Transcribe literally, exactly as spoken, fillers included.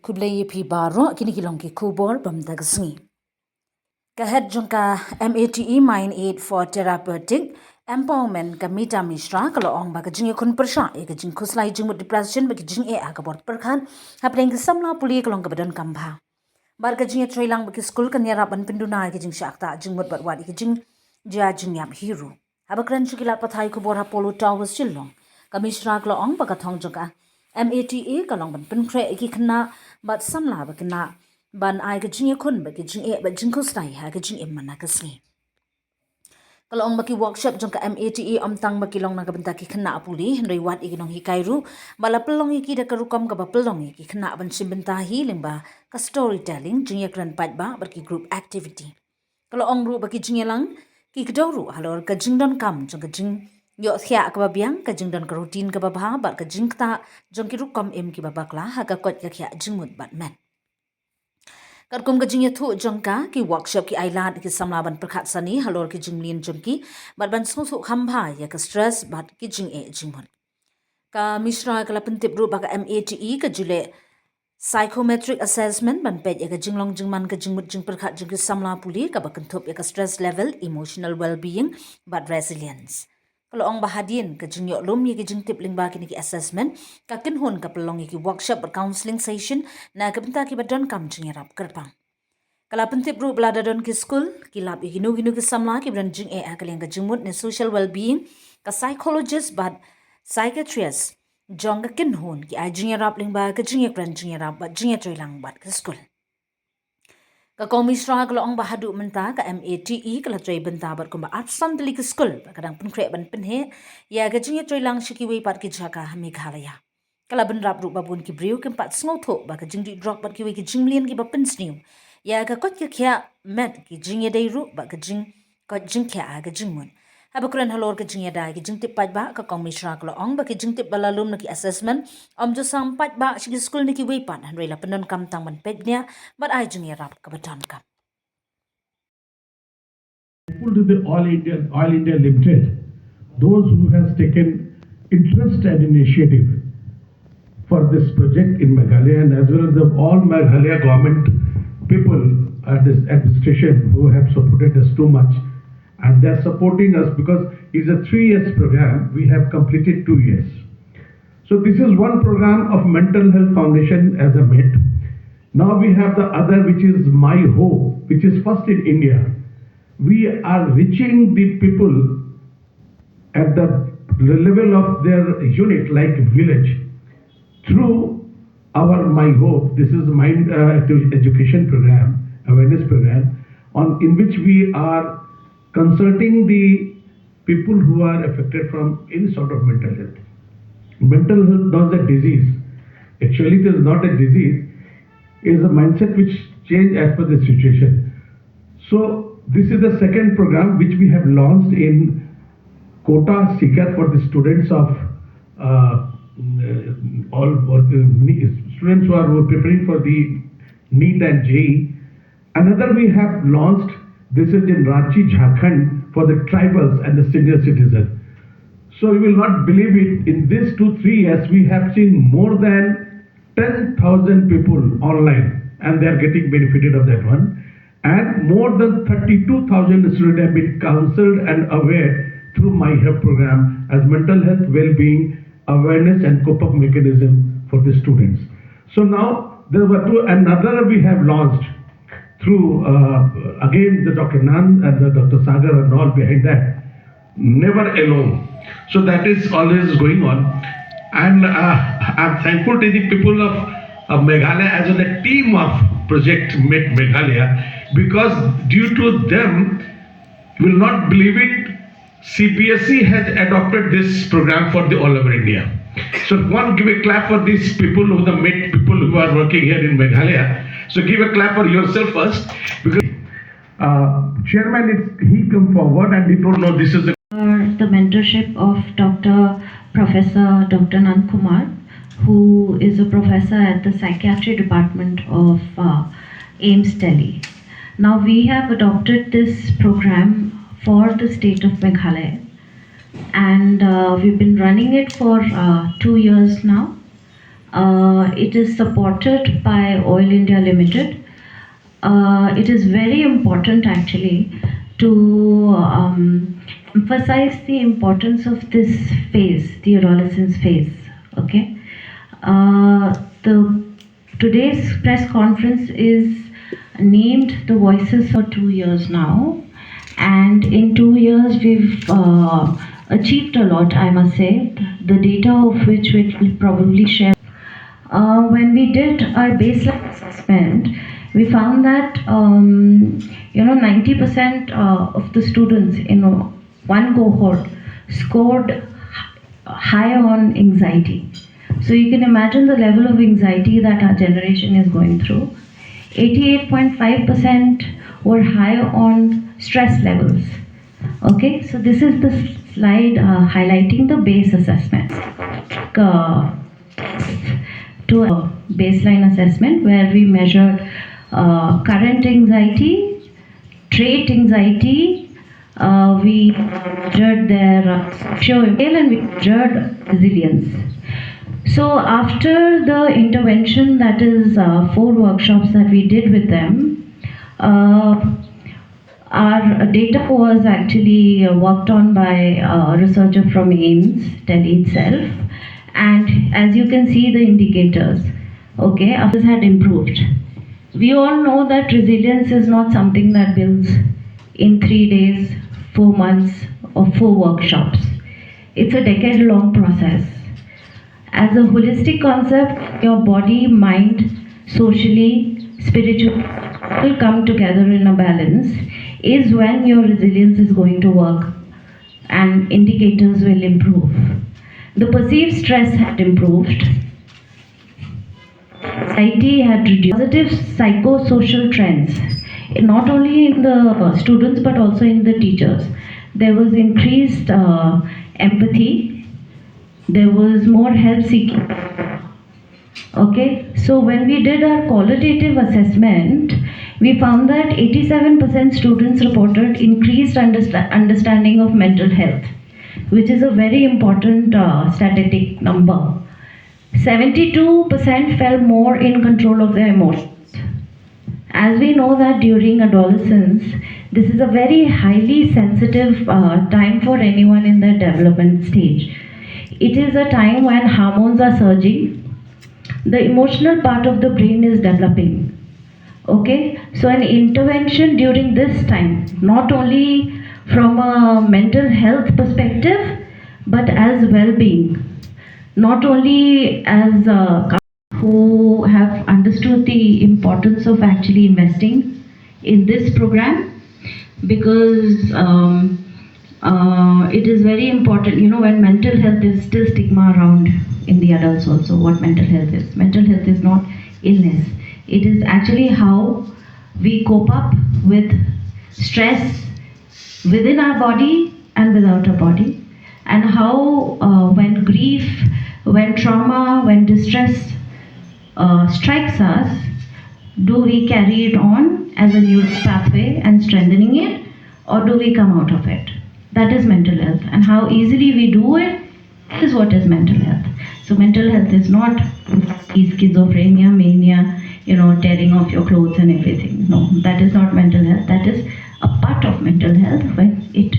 Khublei ïa phi baroh, kine ki long ki khubor ba mynta ka sngi. Ka head jong ka M A T E, Mind Aid for Therapeutic Empowerment, ka Mita Mishra, ka la ong ba ka jingïakhun pyrshah ïa ka jingkhuslai jingmut, depression, bad ki jingeh ha ka bor pyrkhat hapdeng ki samla pule ka long kaba donkam bha. Bad ka jingïatreilang bad ki skul kan ïarap ban pynduna ïa ki jingshah ktah jingmut bad wat ïa ki jingjia jingïap hi ruh. Haba kren sha ki lad pathai khubor ha Polo Towers Shillong, ka Mishra ka la ong ba ka thong jong ka M A T E ka long ban pynkhreh ïa ki khynnah bad samla ba khynnah ban ai ka jingïakhun bad ka jingeh bad jingkhuslai ha ka jingim man la ka sngi. Ka la ong ba ki workshop jong ka M A T E ym tang ba ki long na ka bynta ki khynnah pule, hynrei wat ïa ki nonghikai ruh ba la pynlong ïa ki da ka rukom kaba pynlong ïa ki khynnah ban shim bynta hi lyngba ka storytelling, jingïakren paidbah bad ki group activity. Ka la ong ruh ba ki jingïalang ki kdew ruh halor ka jingdonkam jong ka jingïohthiah kaba biang, ka jingdon ka routine kaba bha bad ka jingktah jong ki rukom im kiba bakla ha ka koit ka khiah jingmut bad met. Katkum ka jingïathuh jong ka, ki workshop ki ailad ïa ki samla ban pyrkhat sani halor ki jingmlien jong ki bad ban sngewthuh kham bha ïa ka stress bad ki jingeh jingmut. Ka Mishra ka la pyntip ruh ba ka M A T E ka ju leh psychometric assessment ban peit ïa ka jinglong jingman ka jingmut jingpyrkhat jong ki samla pule, kaba kynthup ïa ka stress level, emotional well-being bad resilience. Ka la ong ba hadien ka jingïoh lum ïa ki jingtip lyngba kine ki assessment, ka kynhun ka pynlong ïa ki workshop bad counselling session na ka bynta kiba donkam jingïarap kyrpang. Ka la pyntip ruh ba lada don ki skul, ki lap ïa kino kino ki samla kiba don jingeh ha ka liang ka jingmut ne social well-being, ka psychologist bad psychiatrist jong ka kynhun ki ai jingïarap lyngba ka jingïakren jingïarap bad jingïatreilang bad ki skul. Ka Kong Mishra ka la ong ba haduh mynta ka M A T E ka la trei bynta bad kumba arphew san tylli ki skul, bad ka dang pynkhreh ban pynheh ïa ka jingïatreilang sha kiwei pat ki jaka ha Meghalaya. Ka la bynrap ruh ba bun ki briew kim pat sngewthuh ba ka jingdih drok bad kiwei ki jingmlien kiba pynsniew ïa ka koit ka khiah met, ki jingïadei ruh bad ka jing koit jingkhiah ha ka jingmut. Haba kren halor ka jingïada ïa ki jingtip paidbah, ka Kong Mishra ka la ong ba ki jingtip ba la lum na ki assessment ym ju sam paidbah sha ki skul ne kiwei pat, hynrei la pyndonkam tang ban peit bniah bad ai jingïarap kaba donkam. Grateful to the All India, Oil India Limited, those who has taken interest and initiative for this project in Meghalaya, and as well as the all Meghalaya government people at this administration who have supported us too much, and they are supporting us because it's a three years program. We have completed two years. So this is one program of Mental Health Foundation as a met. Now we have the other, which is My Hope, which is first in India. We are reaching the people at the level of their unit, like village, through our My Hope. This is Mind uh, Edu- Education Program, awareness program, on in which we are consulting the people who are affected from any sort of mental health. Mental health not a disease. Actually, it is not a disease. It is a mindset which change as per the situation. So this is the second program which we have launched in Kota, Sikar, for the students of uh, all, all the ne- students who are, who are preparing for the NEET and JEE. Another we have launched, this is in Ranchi, Jharkhand, for the tribals and the senior citizen. So you will not believe it, in these two, three years, we have seen more than ten thousand people online, and they are getting benefited of that one. And more than thirty-two thousand students have been counseled and aware through My Help program as mental health well-being awareness and cope-up mechanism for the students. So now there were two, another we have launched through uh, again the Doctor Nan and the Doctor Sagar and all behind that. Never alone. So that is always going on. And uh, I'm thankful to the people of, of Meghalaya as well as the team of Project Made Meghalaya, because due to them, you will not believe it, C B S E has adopted this program for the all over India. So one, give a clap for these people, who the made people who are working here in Meghalaya. So give a clap for yourself first, because uh, chairman, it's, he come forward and he told, no, this is the under the mentorship of Doctor Professor Doctor Nand Kumar, who is a professor at the psychiatry department of uh, AIIMS Delhi. Now we have adopted this program for the state of Meghalaya, and uh, we've been running it for uh, two years now. Uh, it is supported by Oil India Limited. Uh, it is very important actually to um, emphasize the importance of this phase, the adolescence phase. Okay, uh, the today's press conference is named the Voices for two years now, and in two years we've uh, achieved a lot, I must say. The data of which we will probably share. Uh, when we did our baseline assessment, we found that um, you know ninety percent uh, of the students in one cohort scored high on anxiety. So you can imagine the level of anxiety that our generation is going through. eighty-eight point five percent were high on stress levels. Okay, so this is the slide uh, highlighting the base assessment. Uh, to a baseline assessment where we measured uh, current anxiety, trait anxiety, uh, we measured their uh, socio-emotional and we measured resilience. So after the intervention, that is uh, four workshops that we did with them, uh, our data was actually uh, worked on by a researcher from AIIMS, Delhi itself. And as you can see, the indicators, okay, others had improved. We all know that resilience is not something that builds in three days, four months, or four workshops. It's a decade long process. As a holistic concept, your body, mind, socially, spiritually all come together in a balance is when your resilience is going to work and indicators will improve. The perceived stress had improved. Anxiety had reduced. Positive psychosocial trends, not only in the students but also in the teachers. There was increased uh, empathy, there was more help seeking. Okay, so when we did our qualitative assessment, we found that eighty-seven percent students reported increased understa- understanding of mental health, which is a very important uh, statistic number. seventy-two percent felt more in control of their emotions. As we know that during adolescence, this is a very highly sensitive uh, time for anyone in their development stage. It is a time when hormones are surging, the emotional part of the brain is developing. Okay, so an intervention during this time, not only from a mental health perspective, but as well being, not only as a who have understood the importance of actually investing in this program, because um, uh, it is very important. You know, when mental health is still stigma around in the adults also, what mental health is. Mental health is not illness. It is actually how we cope up with stress within our body and without our body, and how uh, when grief, when trauma, when distress uh, strikes us, do we carry it on as a new pathway and strengthening it, or do we come out of it? That is mental health, and how easily we do it is what is mental health. So mental health is not schizophrenia, mania, you know, tearing off your clothes and everything. No, that is not mental health. That is a part of mental health when it